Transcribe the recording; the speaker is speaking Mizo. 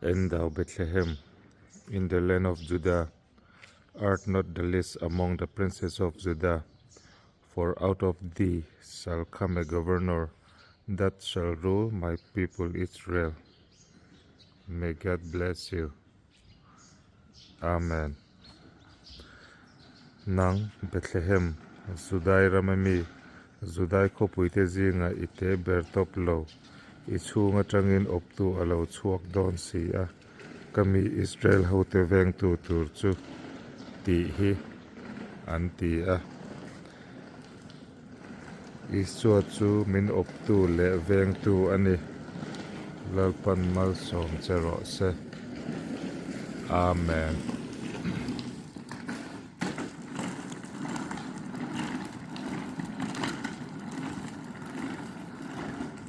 And thou Bethlehem in the land of Judah art not the least among the princes of Judah for out of thee shall come a governor that shall rule my people Israel. May God bless you. Amen. Nang, Bethlehem, Judai rama mi, Judai khawpuite zinga i te ber tawp lo, i chhung atangin awptu a lo chhuak dawn si a, ka mi Israel hote vengtu tur chu tih hi an ti a. Isua chu min awptu leh vengtu a ni. Lalpan malsawm che rawh se. Amen.